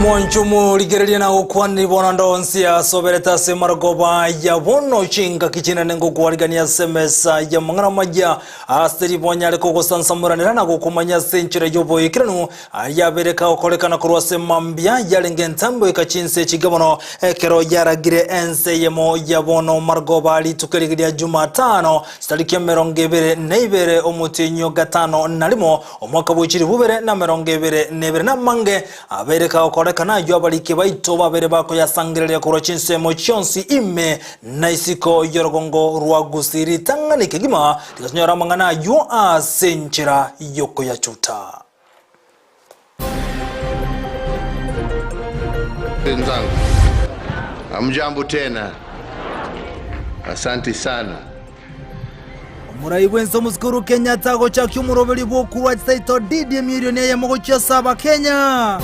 Omwancho omorigereria na gokwaneri bono ande onsi asoberete ase marogoba ya bono chingaki chinene ngokwarigania ase emesa y'amang'ana amaya ase ribonyare kogosansamoranera na gokomanya ase enchera y'oboikeranu Ayio abeire kagokorekana korwa ase mambia yarenge entambe goika chinsa echi inke mono, ekero yaragire ense eyemo ya bono marogoba rituko eri ria Jumatano, chitariki 22 omotienyi o gatano na rimo, omwaka bwe chilifu bibere na 22. Namange abeire kagokorekana ayio abariki baito babeire bakoyasangereria korwa chinsemo chionsi ime na isiko y'orogongo rwa Gusii ritang'ani kegima, tigasinyora amang'ana ayio ase enchera y'okoyachuta. Wenzangu, hamjambo tena, asanti sana. Omorai bw'ense omosike Uhuru Kenyatta agochakia omoroberi bw'okorwa chisaito dhidi emilioni eyemo gochia ase Abakenya.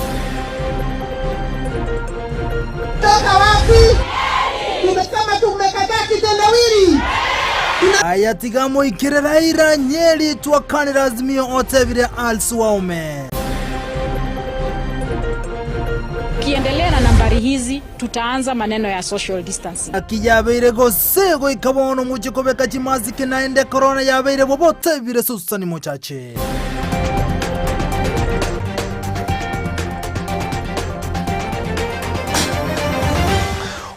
Toka wapi? Tumesema tumekataa kitendawili. Aya tiga amoikere Raila Nyeri twakanire Azimio otebire Alice Waume. Tukiendelea na nambari hizi tutaanza maneno ya social distancing. Naki yabeire gose goika bono mochie kobeka chimasiki naende korona yabeire bobe otebire Susan Mochache.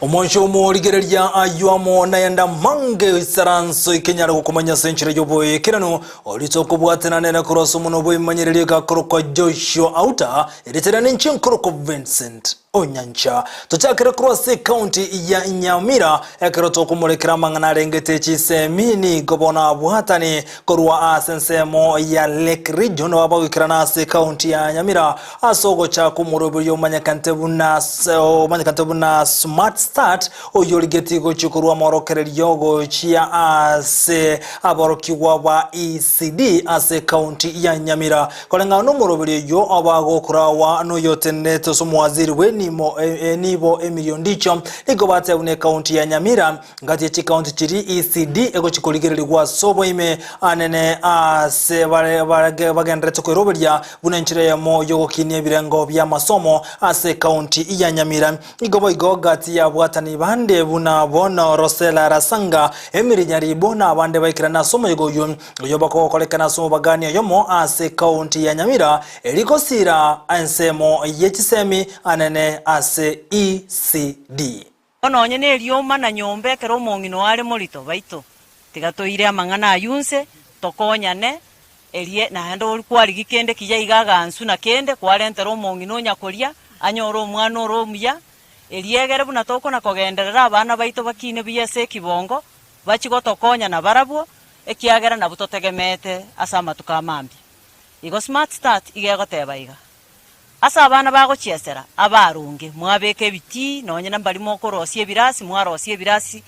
Omonche omorigereria ayio amo nayende amange isaranso ekenyare gokomanya ase enchera y'oboikeranu orite okobwatana nere korwa ase omonwa bw'ebimanyererio gakorokwa Joshua Auta erieta riane inche nkorokwa Vincent Onyancha. Tochakere korwa ase ekaunti ya Nyamira ekero tokomorekera amang'ana arengete chisemi nigo bono abwatani korwa ase ensemo ya Lake Region bagoikerana ase ekaunti ya Nyamira Ase ogochaka omoroberio omanyekante buna omanyekante buna Smart Start, oyio origetie gochia korwa amorokererio gochia ase aborokigwa ba ECD ase ekaunti ya Nyamira. Koreng'ana nomoroberio oyio abagokorawa noyotenenete ase omowaziri bw'enimo enibo Emily Ondicho nigo batebwa buna ekaunti ya Nyamira Ngati ye chikaunti chiria ECD egochia korigererigwa ase oboime anene ase bare bagendererete koiroberia buna enchera eyemo yogokinia ebirengo bi'amasomo ase ekaunti ya Nyamira. Igo boigo gati y'abwatani bande buna bono Rosella Rasanga, Emily Nyaribo na abande baikerane ase omoyega oyio oyo bakogokorekana ase omobagani oyomo ase ekaunti ya Nyamira eri gosira ensemo ye chisemi anene ase ECD. Bono onye nerioma na nyomba ekero omong'ina oo are morito, baito, tiga toire amang'ana ayio inse, tokonyane, erie, naende ori kwarigia kende kiya iga agansu na kende, kwarentera omong'ina onya koria, anyore omwana ore omuya, erio egere buna tokona kogenderera abana baito bakine buya ase ekibongo, bachie gotokonya nabarabwo, ekiagera nabwo totegemeete ase amatuko a mambia. Igo Smart Start iga egoteba iga. Ase abana bagochiesera abaronge, mwabeka ebitii, nonye na mbaria mokorosia ebirasi, mwarosia ebirasi,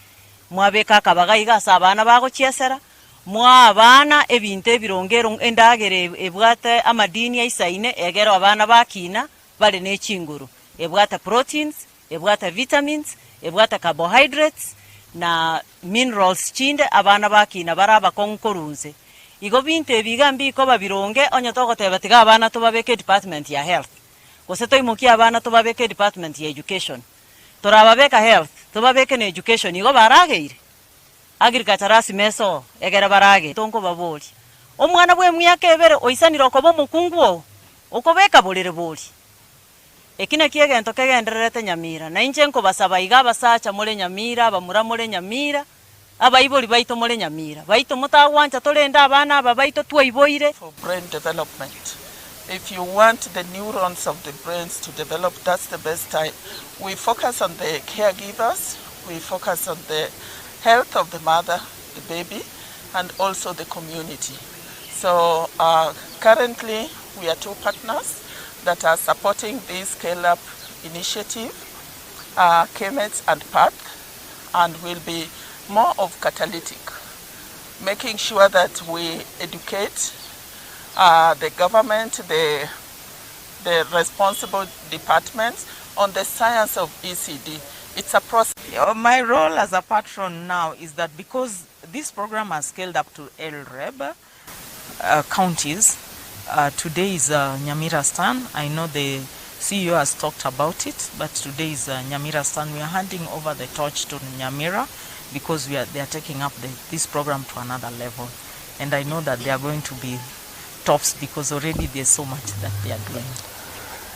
mwabeka akabaga iga ase abana bagochiesera, mwaa abana ebinto ebironge ero endagera ebwate amadini aisaine, egere abana bakina bare ne chinguru, ebwate proteins, ebwate vitamins, ebwate carbohydrates, na minerals chinde, abana bakina bare abakong'u korwa inse. Igo binto ebi iga mbikoba bironge onye togoteba tiga abana tobabeke edepartment ya health, gose toimokie abana tobabeke edepartment ya education. Torababeka health, tobabeke na education igo barageire? Agriculture lasima esoo egere baragere. Tonkobaboria, omwana bwa emiaka ebere oisanire okoba omokungu oo, okobeka borere bori? Eki nakio egento kegendererete Nyamira, na inche nkobasaba iga abasacha more Nyamira, abamura more Nyamira, abaibori baito more Nyamira, baito motagwancha torende abana aba baito twaiboire. For brain development. If you want the neurons of the brains to develop that's the best time. We focus on the caregivers, we focus on the health of the mother, the baby and also the community. So currently we are two partners that are supporting this scale up initiative, KMETS and PATH, and will be more of catalytic, making sure that we educate the government, the, the responsible departments on the science of ECD. It's a process. My role as a patron now is that because this program has scaled up to LREB uh, counties, uh, today is uh, Nyamira's turn. I know the CEO has talked about it but today is Nyamira's turn, we are handing over the torch to Nyamira because we are, they are taking up the, this program to another level and I know that they are going to be tops because already there's so much that they are doing.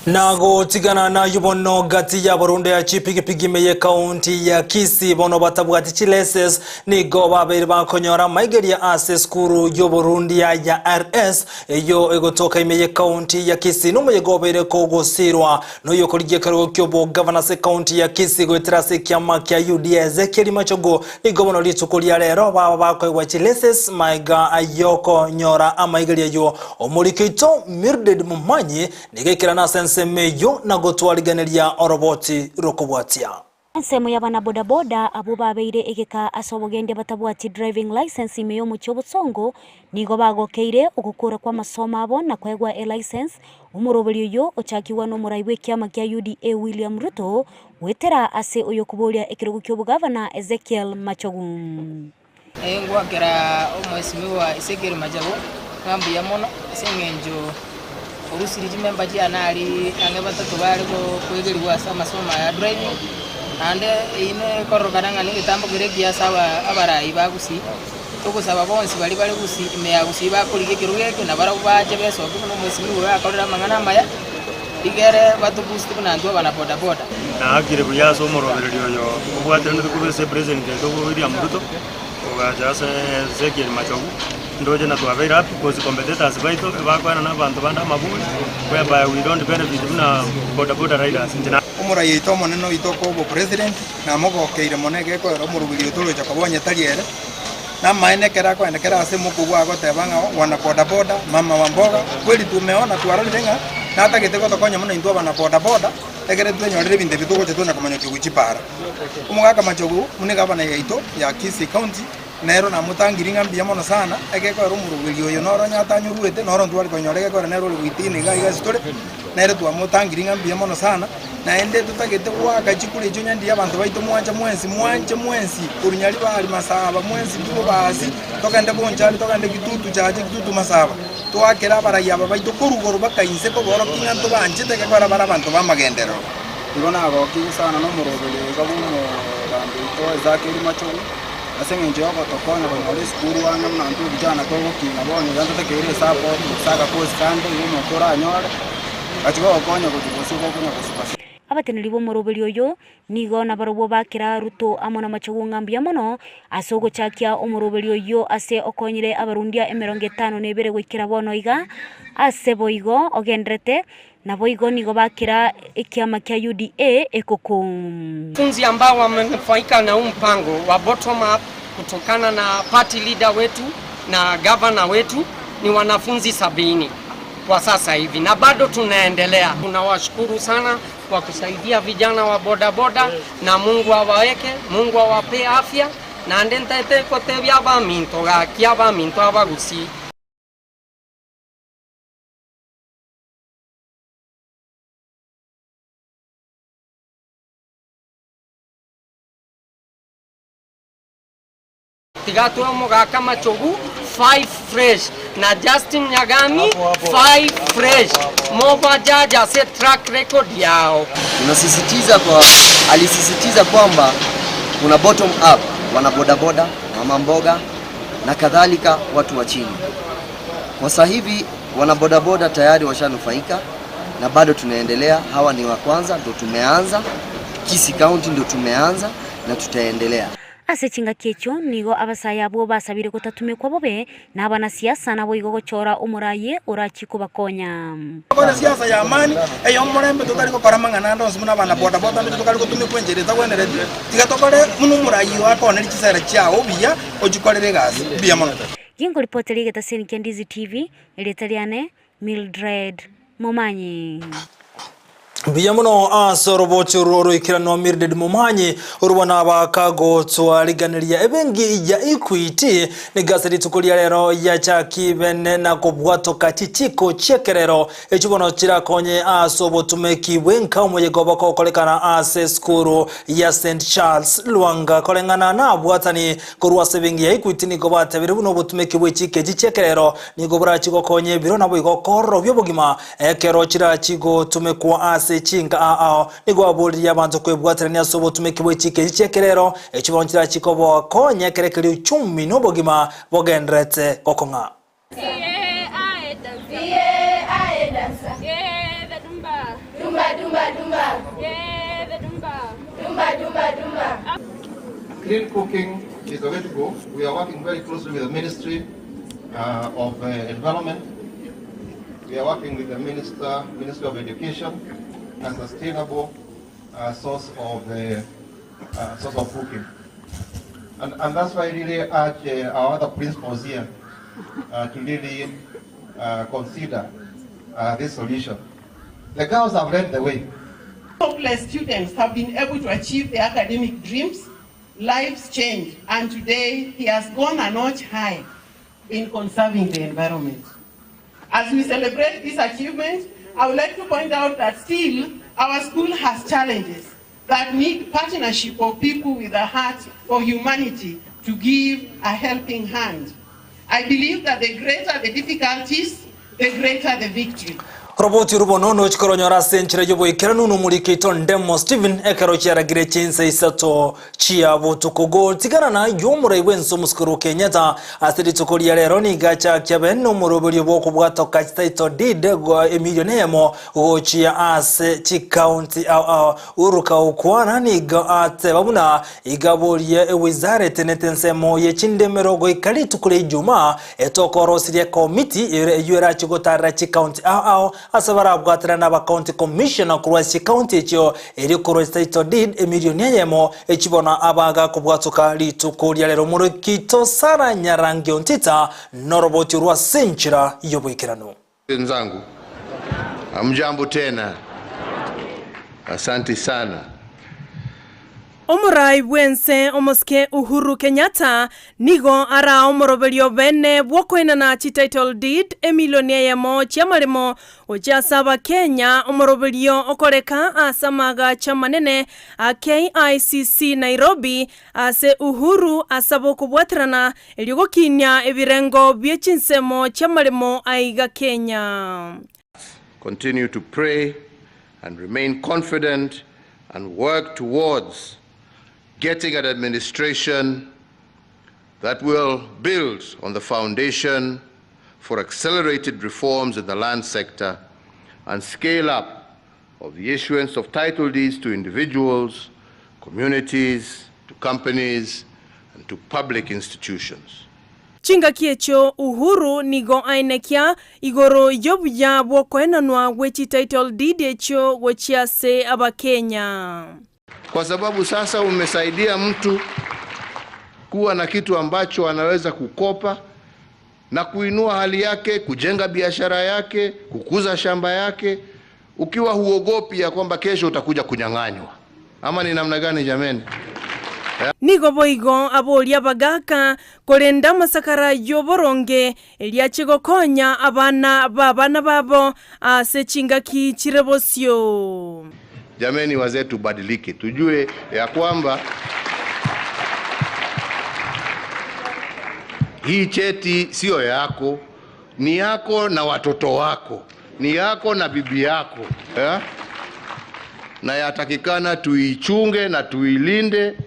Na gotigana nayio bono gati y'aborunde ya chipigipigi ime y'ekaunti ya Kisii bono batabwati chileses nigo babeire bakonyora amaigeria ase esukuru y'oborundia ya RS eyio egotoka ime y'ekaunti ya Kisii nomoyega obeire kogosirwa noyokorigia ekerogo ki'obogavana ase ekaunti ya Kisii goetera ase ekiama kia UDA Ezekiel Machogu nigo bono rituko ria rero baba bakoegwa chileses maiga ayokonyora amaigeria ayio Omoriki oito Mildred Momanyi Nigo ekerana ase ensemo eyio na gotwarigeneria oroboti rw'okobwatia. Ensemo y'abanabodaboda abwo babeire egeka ase obogendia batabwati driving licence ime y'omochie obosongo nigo bagokeire ogokora kw'amasomo abo na koegwa elicence, omoroberi oyio ochakigwa nomorai bw'ekiama kia UDA William Ruto goetera ase oyokoboria ekerogo ki'obogavana Ezekiel Machogu. Ngwakera omwesimigwa Ezekiel Machogu ng'a mbuya mono ase eng'encho orusirie chimemba chiane aria ang'e batato bare koegerigwa ase amasomo aya a driving, naende eyio nekororokana ng'a negetambo kere ekiya ase abarai ba Gusii. Togosaba bonsi baria bare Gusii ime ya Gusii bakorigia ekerogo eke nabarabwo bache besoke buna omwesimigwa oyo akorire amang'ana amaya, rigere batoboost buna intwe abana boda boda. Naakire buya ase omorobererio oyo obwateranete korwa ase President oito William Ruto ogacha ase Ezekiel Machogu, ndoche na twabeire happy coz competitors baito ebakoenana abanto bande amaburi whereby we don't benefit buna boda boda riders inche na. Omorai oito omonene oito okoba opresident namogokeire mono egekoera omoroberi oito orocha koba onye tari ere. Namaene ekero akoenda kera ase mokobua agoteba ng'a wana boda boda, mama wa mboga, kweri tumeona twarorire ng'a natagete gotokonya mono intwe abana boda boda ekere twenyorere ebinto ebi togocha tonya komanya ochi gochipara. Omogaka Machogu buna egavana yaito ya Kisii County nero namotangiri ng'a mbuya mono sana egekoera omoroberi oyo noro onye atanyoruete noro ntware konyora egekoera nere ore goitina iga iga ase tore nere twamotangiri ng'a mbuya mono sana. Naende totagete goaka chikura echio nyandirie abanto baito mwanche mwensi, mwanche mwensi, korwa Nyaribari, Masaba, mwensi pi Bobasi, togende Bonchari, togende Kitutu Chache, Kitutu Masaba, toakere abarai aba baito korwa igoro baka inse koborokia ng'a ntobanchete egekorera bare abanto b'amagenderero. Igo nagokigwe sana nomoroberi oiga bw'omogambi oito Ezekiel Machogu, ase engencho y'ogotokonya konyora esukuru ang'e buna intwe vijana togokina bono iga ntotakeire esupport gose agakosi kande igo omonto oranyore. Gachia gogokonya gochia bosio gokonya gosuka. Abateneneri b'omoroberi oyo nigo nabarobwo bakera Ruto amo namachogu ng'a mbuya mono ase ogochakia omoroberi oyio ase okonyire abarundia emerongo etano na ebere goikera bono iga ase boigo ogenderete naboigo nigo bakera ekiama kia UDA ekoko. Wanafunzi ambao wamenufaika na huu mpango wa bottom up kutokana na party leader wetu na governor wetu ni wanafunzi sabini kwa sasa hivi na bado tunaendelea. Tunawashukuru sana kwa kusaidia vijana wa bodaboda na Mungu awaweke, Mungu awapee afya naende ntaete gotebia abaminto gaki abaminto abagusii. Tiga toe omogaka Machogu five fresh na Justin Nyagami five fresh mobajaje ase track record yao. Tunasisitiza kwa alisisitiza kwamba kuna bottom up, wana bodaboda, mama mboga na kadhalika, watu wa chini. Kwa sasa hivi wana bodaboda tayari washanufaika na bado tunaendelea. Hawa ni wa kwanza, ndo tumeanza. Kisii County ndo tumeanza na tutaendelea. Ase chingaki echio nigo abasae abwo basabire gotatumekwa bobe nabanasiasa naboigo gochora omoraai orachie kobakonya. Tokore siasa ya amani, ey'omorembe, totari gokora amang'ana ande onsi buna abana boda boda mbere tokare gotumekwa enchera etagwenereti, tiga tokore buna omoraai oo akooneri chisera chiao buya, ochikorere egasi mbuya mono. Ginkoripoteria egetaseni kia Ndizi TV, erieta riane Mildred Momanyi. Mbuya mono ase orobochi orwo oroikeranwa Mildred Momanyi orwo nabakagotwariganeria ebenki ya Equity nigo ase rituko ria rero yachaki bene na kobwatoka chichiko chi'ekerero echio bono chirakonye ase obotumeki bw'enka omoyega obokokorekana ase esukuru ya St Charles Lwanga koreng'ana nabwatani Korwa ase ebenki ya Equity nigo batebire buna obotumeki bwe chiko echi chi'ekerero nigo borachi gokonya ebiro naboigo kororobia obogima ekero chirachi gotumekwa ase. ase chinka ao ao nigo aboririe abanto kwebwaterania ase obotumeki bwe chika echi chi'ekerero echio bono chirachie kobokonya ekero keria uchumi na obogima bogendererete gokong'a. Clean cooking is the way to go. We are working very closely with the Ministry uh, of uh, Environment. We are working with the Minister, Ministry of Education and sustainable uh, source of uh, uh, source of cooking. And, and that's why I really urge uh, our other principals here uh, to really uh, consider uh, this solution. The girls have led the way. Hopeless students have been able to achieve their academic dreams, lives change, and today he has gone a notch high in conserving the environment. As we celebrate this achievement, I would like to point out that still our school has challenges that need partnership of people with a heart for humanity to give a helping hand. I believe that the greater the difficulties, the greater the victory. Roboti oria bono nochi koronyora ase enchera y'oboikeranu nomorikeito Ndemo Stephen ekero chiaragire chinsa isato chia botuko. Gotigana nayio omorai bw'ense omosike Kenyatta ase rituko ria rero nigo achakia abe nomoroberio bw'okobwatoka chititle deed emilion eyemo gochia ase chikaunti ao ao. Uhuru kagokwana nigo ateba buna iga aborie ewizara etenete ensemo ye chindemero goika rituko ria Ijumaa Etokorosirie ekomiti eyio erachie gotaarera chikaunti ao ao ase barabwaterane n'aba county commissioner korwa ase chikaunti echio erio korwa chititle deed emilioni eyemo echio bono abagakobwatoka rituko ria rero. Omoriki Sarah Nyarangi Ontita noroboti orwo ase enchera y'oboikeranu. Wenzangu, hamjambo tena, asante sana. Omorai bw'ense omosike Uhuru Kenyatta nigo araa omoroberio bene bw'okoenana chi title deed emilioni eyemo chi'amaremo gochia ase Abakenya omoroberio okoreka ase amaagacho amanene a KICC Nairobi ase Uhuru asaba okobwaterana erio gokinia ebirengo bie chinsemo chi'amaremo aiga Kenya. Continue to pray and remain confident and work towards getting an administration that will build on the foundation for accelerated reforms in the land sector and scale up of the issuance of title deeds to individuals, communities, to companies, and to public institutions. Chingaki echio Uhuru nigo aenekia igoro y'obuya bw'okoenanwa gwe chi-title deed echio gochia ase Abakenya. Kwa sababu sasa umesaidia mtu kuwa na kitu ambacho anaweza kukopa na kuinua hali yake, kujenga biashara yake, kukuza shamba yake, ukiwa huogopi ya kwamba kesho utakuja kunyang'anywa. Ama ni namna gani jameni? Nigo boigo aboria abagaaka korenda amasakara y'oboronge, erio achie gokonya abana b'abana babo ase chingaki chire bosio. Jameni wazee, tubadilike, tujue ya kwamba hii cheti sio yako, ni yako na watoto wako, ni yako na bibi yako eh? Na yatakikana tuichunge na tuilinde,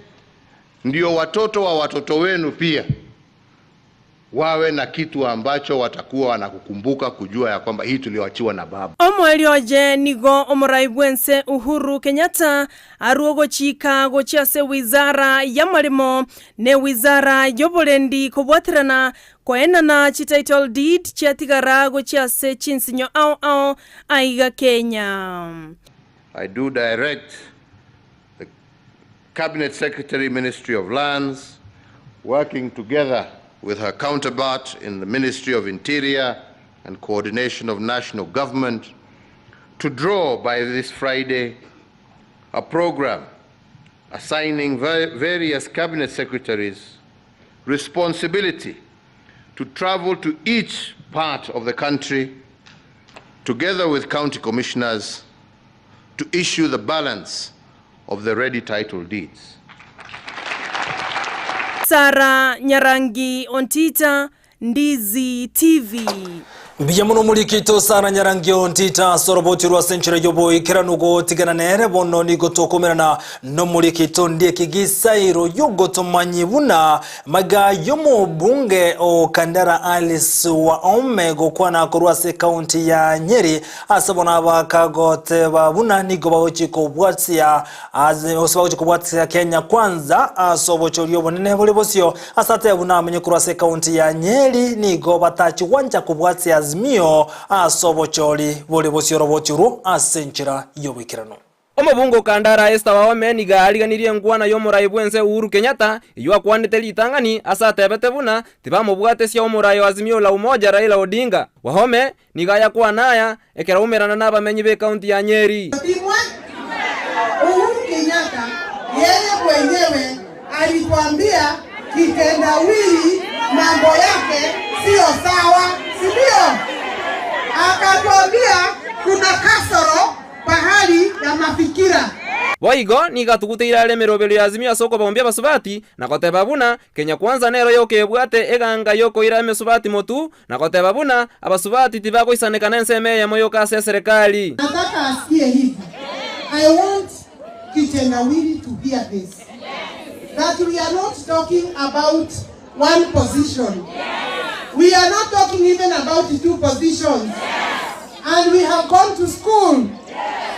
ndio watoto wa watoto wenu pia wawe na kitu ambacho watakuwa wanakukumbuka kujua ya kwamba hii tulioachiwa na baba. Omoerio oye nigo omorai bw'ense Uhuru Kenyatta arwe ogochika gochia ase ewizara y'amaremo na ewizara y'oborendi kobwaterana koenana chi-title deed chiatigara gochia ase chinsinyo ao ao aiga Kenya. I do direct the Cabinet Secretary, Ministry of Lands, working together with her counterpart in the Ministry of Interior and Coordination of National Government, to draw by this Friday a program assigning various cabinet secretaries responsibility to travel to each part of the country together with county commissioners to issue the balance of the ready title deeds. Sarah Nyarangi Ontita, Ndizi TV. Mbuya mono omorikito Sarah Nyarangio Ntita ase oroboti rwa ase enchera y'oboikeranu gotigana nere bono nigo tokomerana nomorikito Ndieki Gisairo y'ogotomanyi buna maiga y'omobunge o Kandara Alice Wahome gokwana korwa ase ekaunti ya Nyeri ase bono abakagoteba buna nigo bagochi kobwatia ase gose bagochi kobwatia Kenya Kwanza ase obochori obonene bore bosio Ase atebe buna amenye korwa ase ekaunti ya Nyeri nigo batachi gwancha kobwatia Azimio ase obochori bore bosio oroboti orwo ase enchera y'oboikeranu. Omobunge o Kandara Esther Wahome nigo aariganirie enkwana y'omorai bw'ense Uhuru Kenyatta eyio akwanete ritang'ani ase atebete buna tibamobwatesia omorai o Azimio la Umoja Raila Odinga. Wahome nigo ayakwana aya ekero aumerana nabamenyi b'ekaunti ya Nyeri. Uhuru Kenyatta yeye mwenyewe alituambia kitendawili mambo yake siyo sawa, si ndio? Akatuambia kuna kasoro pahali ya mafikira. Boigo nigo atuguteire are emeroberio ya Azimio ase okobaombia abasubati, na goteba buna Kenya Kwanza nero yoka ebwate eganga y'okoira emesubati motu, na goteba buna abasubati tibagoisaneka nensemo eyemo yoka ase eserekari. Nataka asikie hivi. I want Kitendawili to hear this. That we are not talking about one position. We are not talking even about two positions. And we have gone to school.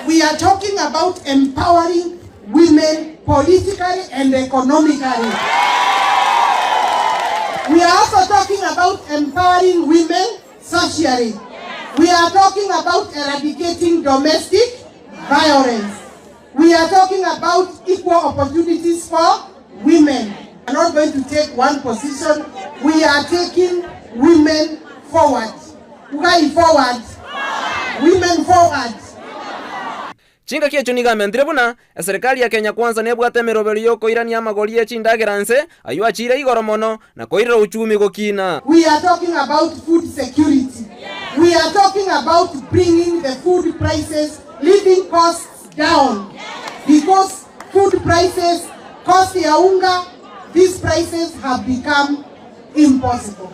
We are talking about empowering women politically and economically. We are also talking about empowering women socially. We are talking about eradicating domestic violence. We are talking about equal opportunities for women. We are not going to take one position. We are taking women forward. Ugai forward. Women forward. Chingaki echio nigo amentire buna eserekari ya Kenya Kwanza nebwate emeroberio y'okoirania amagori ye chindagera nse ayio achiire igoro mono na koirera uchumi gokina. We are talking about food security. We are talking about bringing the food prices, living costs down. Because food prices, cost ya unga, these prices have become impossible.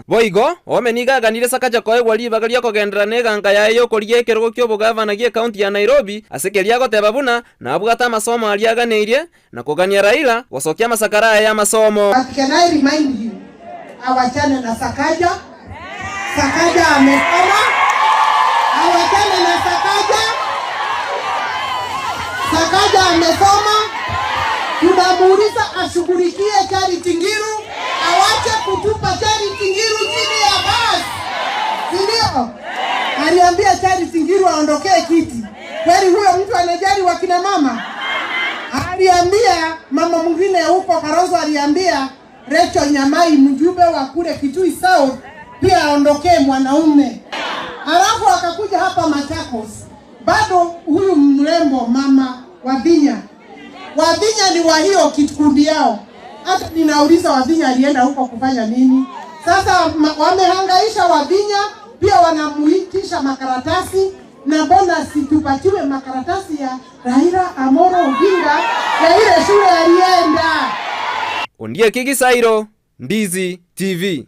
Boigo, Oome nigo aganire Sakaja koegwa ribaga ri'okogenderera neganka yaye y'okorigia ekerogo ki'obogavana gi'ekaunti ya Nairobi ase keria agoteba buna nabwate amasomo aria aganeirie na kogania Raila gosokia amasakara aye y'amasomo. But can I remind you, awachane na Sakaja. Sakaja amesoma. Awachane na Sakaja. Sakaja amesoma. Tunamuuliza ashughulikie Charity Ngilu, awache kutupa Charity Ngilu chini ya basi, si ndio? Aliambia Charity Ngilu aondokee kiti. Kweli huyo mtu anajali wakina mama? Aliambia mama mwingine huko Kalonzo, aliambia Rachel Nyamai mjumbe wa kule Kitui South pia aondokee mwanaume. Alafu akakuja hapa Machakos, bado huyu mrembo mama Wavinya, Wavinya ni wa hiyo kikundi yao. Hata ninauliza Wavinya alienda huko kufanya nini? Sasa wamehangaisha Wavinya, pia wanamuitisha makaratasi, na mbona situpatiwe makaratasi ya Raila Amolo Odinga ya ile shule alienda? Ondieki Gisairo, Ndizi TV.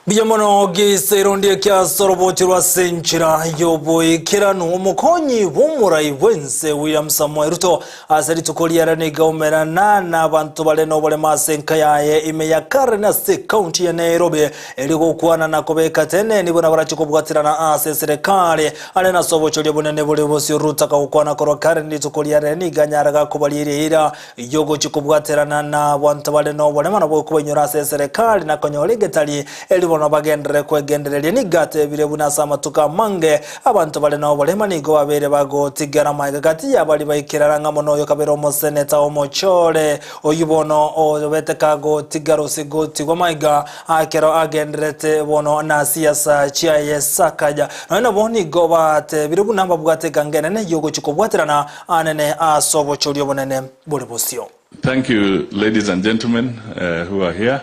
Mbuya mono Gisairo Ondieki ase oroboti rwa ase enchera y'oboikeranu omokonyi bw'omorai bw'ense William Samoei Ruto ase rituko riare nigo aumerana n'abanto bare noboremo ase enka yaye ime ya Karen ase ekaunti ya Nairobi eri gokwana na kobeka teneni buna barache kobwaterana ase eserekari are nase obochoria obonene bore bosio Ruto akagokwana korwa Karen rituko riare nigo anyaraga kobaria eira Y'ogochia kobwaterana nabanto bare noboremo nabo okobainyora ase eserekari na konyora egetari, erio bono bagenderere kwegendereria. Nigo atebire buna ase amatuko amange abanto bare noboremo nigo babeire bagotigera magega gati y'abaria baikerera ng'a mono oyo kabere omoseneta omochore oyio bono obete kagotigara ase gotigwa magega ekero agendererete bono na siasa chiaye Sakaja. Nonya nabo nigo batebire buna babwate egango enene y'ogochia kobwaterana Anene ase obochori obonene bore bosio. Thank you ladies and gentlemen who are here.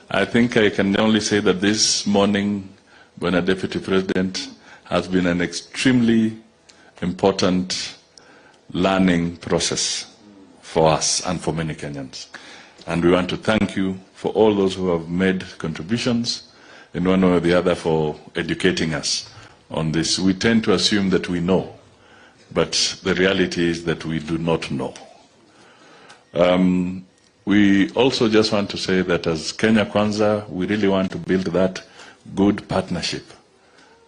I think I can only say that this morning, Bwana Deputy President, has been an extremely important learning process for us and for many Kenyans. And we want to thank you for all those who have made contributions. in one way or the other for educating us on this. We tend to assume that we know, but the reality is that we do not know. Um, we also just want to say that as Kenya Kwanza, we really want to build that good partnership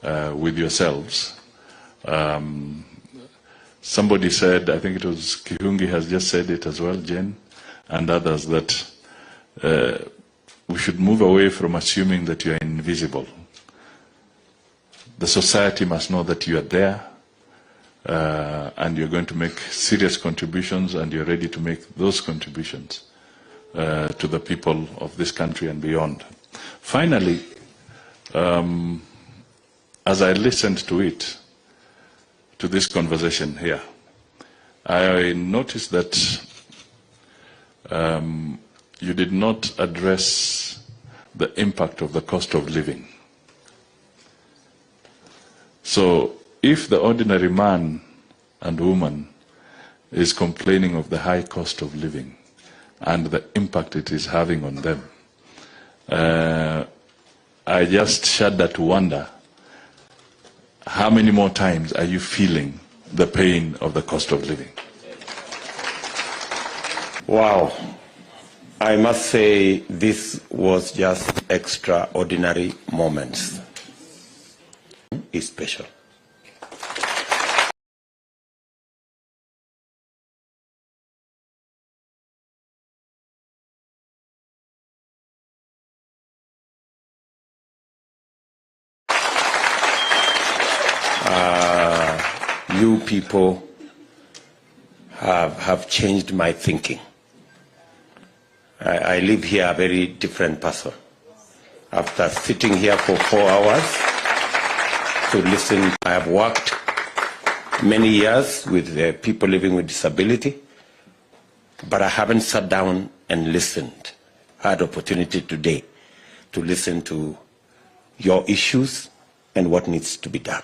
uh, with yourselves. Um, somebody said, I think it was Kihungi has just said it as well, Jen, and others, that uh, we should move away from assuming that you are invisible. The society must know that you are there uh, and you're going to make serious contributions and you're ready to make those contributions uh, to the people of this country and beyond. Finally, um, as I listened to it, to this conversation here, I noticed that um, you did not address the impact of the cost of living. So, if the ordinary man and woman is complaining of the high cost of living and the impact it is having on them, uh, I just shudder to wonder how many more times are you feeling the pain of the cost of living? Wow. I must say this was just extraordinary moments. Is special. Uh, you people have, have changed my thinking. I, I live here a very different person. After sitting here for four hours to listen, I have worked many years with uh, people living with disability, but I haven't sat down and listened. I had opportunity today to listen to your issues and what needs to be done.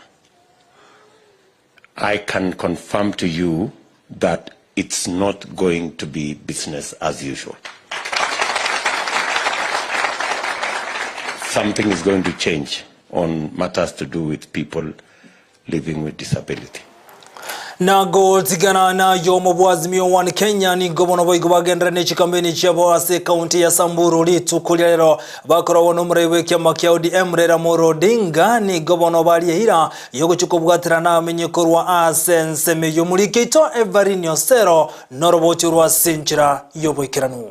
I can confirm to you that it's not going to be business as usual. Something is going to change on matters to do with people living with disability. Na gotigana nayo omobwazimio One Kenya nigo bono boigo bagenderera ne chikampeni chiabo ase ekaunti ya Samburu rituko ria rero bakoragwo n'omorai bw'ekiama kia ODM Raila Amolo Odinga nigo bono baria eira yogochia kobwatera namenye korwa ase ensemo eyio omoriki oito Everine Osero noroboti orwa ase enchera y'oboikeranu.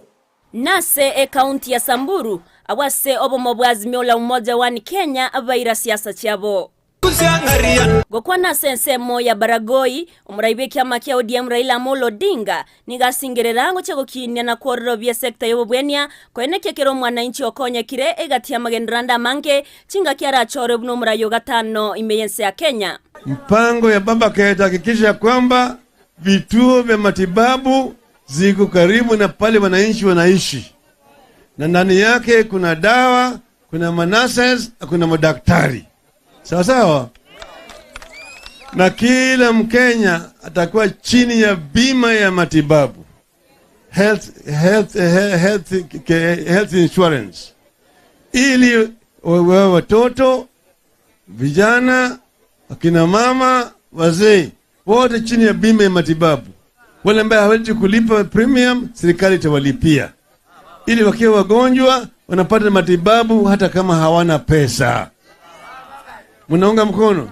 Nase ekaunti ya Samburu, agwo ase obomo bwa Azimio la Umoja One Kenya baira siasa chiabo. Gokwana ase ensemo ya Baragoi, omorai bw'ekiama kia ODM Raila Amolo Odinga nigo asingerera gochia gokinia na kwororobia esecta y'obobwenia koenekia kera omwananchi okonyekire egati y'amagenderero ande amange chingaki arachore buna omorai o gatano ime y'ense ya Kenya. Mpango ya Baba Care itahakikisha kwamba vituo vya matibabu ziko karibu na pale wananchi wanaishi, na ndani yake kuna dawa, kuna manases na kuna madaktari, sawa sawa, na kila Mkenya atakuwa chini ya bima ya matibabu health, health, health, health insurance, ili wawe watoto, vijana, akina mama, wazee wote chini ya bima ya matibabu. Wale ambao hawezi kulipa premium, serikali itawalipia ili wakiwa wagonjwa wanapata matibabu hata kama hawana pesa. Mnaunga mkono?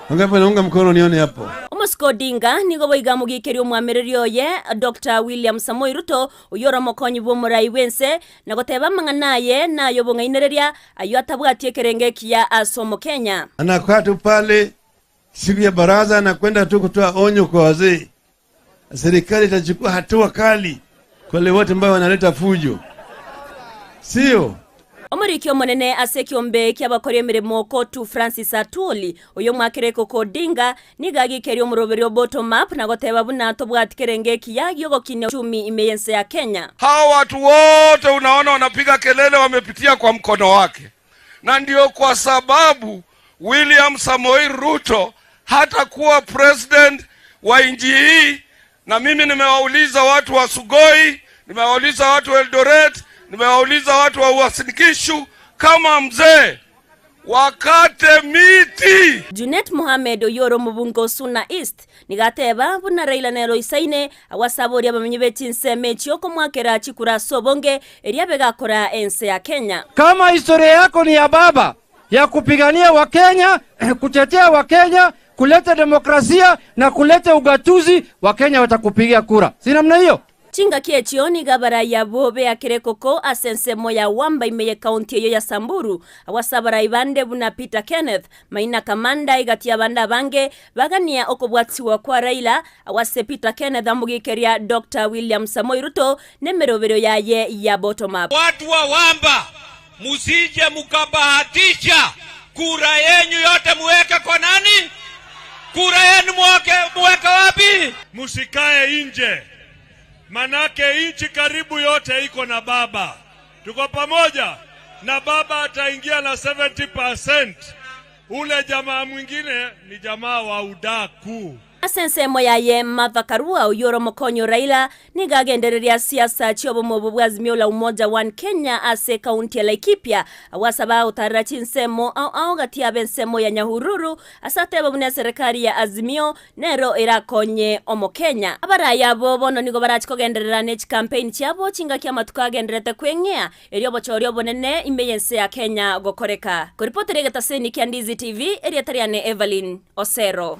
Wangapi wanaunga mkono? Nione hapo. Omosike Odinga nigo boiga amogikeria omwamereri oye Doctor William Samoei Ruto oyio ore omokonyi bw'omorai bw'ense na goteba amang'ana aye nay'obong'ainereria ayio atabwati ekerengo ekiya ase Omokenya. Anakaa tu pale siku ya baraza, anakwenda tu kutoa onyo kwa wazee. Serikali itachukua hatua kali kwa wale wote ambao wanaleta fujo, sio? Omoriki omonene ase ekiombe ki'abakori emeremo Kotu Francis Atwoli, oyio omwakera ekoko Odinga, nigo agikeria omoroberio o bottom up na goteba buna tobwati kerengo ekiya giogokinia uchumi ime y'ense ya Kenya. Hawa watu wote unaona wanapiga kelele wamepitia kwa mkono wake, na ndio kwa sababu William Samoei Ruto hatakuwa president wa nchi hii. Na mimi nimewauliza watu wa Sugoi, nimewauliza watu wa Eldoret, nimewauliza watu wa Uasin Gishu, kama mzee wakate miti. Junet Mohamed oyio ore omobunge o Suna East nigo ateba buna Raila nere oisaine agwo ase aboria abamenyi be chinsemo echio komwakera chikura ase obonge erio abe gakora ense ya Kenya. Kama historia yako ni ya baba ya kupigania Wakenya, kutetea Wakenya, kuleta demokrasia na kuleta ugatuzi, Wakenya watakupigia kura, si namna hiyo? Chingaki echio nigo abarai abwo beakire koko ase ensemo ya Wamba ime y'ekaunti eyio ya Samburu, agwo ase abarai bande buna Peter Kenneth, Maina Kamanda egati y'abande abange bagania okobwatigwa kwa Raila, agwo ase Peter Kenneth amogikeria Doctor William Samoei Ruto nemeroberio yaye ya bottom up. Watu wa Wamba musije mukabahatisha kura yenyu yote muweke kwa nani? Kura yenu muweke, muweke wapi? Musikae nje, manake nchi karibu yote iko na baba. Tuko pamoja na baba, ataingia na 70%. Ule jamaa mwingine ni jamaa wa udaku. Ase ensemo yaye Martha Karua oyio ore omokonyi o Raila nigo agendereria siasa chi'obomo obo bwa Azimio la Umoja One Kenya ase ekaunti ya Laikipia agwo ase abagotarera chinsemo ao ao gati yabo ensemo ya Nyahururu ase ateba buna eserekari ya Azimio nero erakonye Omokenya. Abarai abo bono nigo barachi kogenderera ne chikampeini chiabo chingaki amatuko agendererete kweng'ea Erio obochori obonene ime y'ense ya Kenya gokoreka. Koripotera egetaseni kia Ndizi TV, erieta riane Evelyn Osero.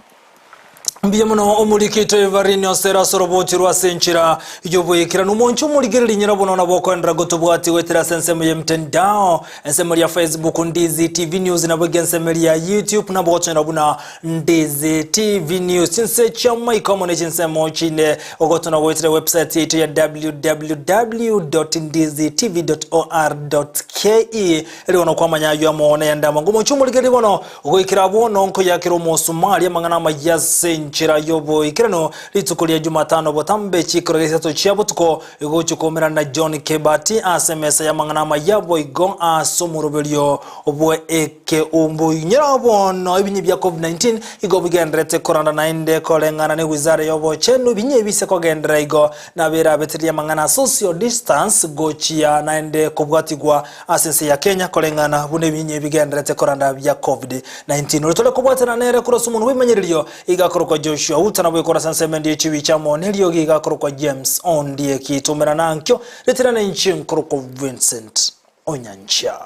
Mbuya mono omorikito Evarine Osero ase oroboti rwa ase enchera y'oboikeranu. Omonche omorigereria nyora bono nabo okoenderera gotobwati goetera ase ensemo ya mtandao, ensemo ya Facebook Ndizi TV News nabo iga ensemo ya YouTube nabo ogochonyora buna Ndizi TV News. Chinse chi'amaiko amo ne chinsemo chinde ogotona goetera website yaito ya www.ndizitv.or.ke Erio bono kwamanya ayio amo nayande amange. Omonche omorigereria bono goikera bono nkoyakera omosumari amang'ana amaya ase enchera y'oboikeranu rituko ria Jumatano botambe chikoro isato chia botuko gochia koumerana na John Kebati ase emesa y'amang'ana amaya boigo ase omoroberio bwe ekeumbu. Inyora bono ebinyi bia Covid-19 igo bigendererete koranda naende koreng'ana ne wizara y'obochenu ebinyi ebi ase kogenderera igo naberabetereria amang'ana a social distance gochia naende kobwatigwa ase ense ya Kenya koreng'ana buna ebinyi bigendererete koranda bia Covid-19. Oria tore kobwatana nere korwa ase omonwa bw'emanyererio iga akorokwa Joshua Uta nabo ekora ase ensemo ende y'echibicha amo neriogi iga akorokwa James Ondieki. Tomerana ankio, reterana inche nkorokwa Vincent Onyancha.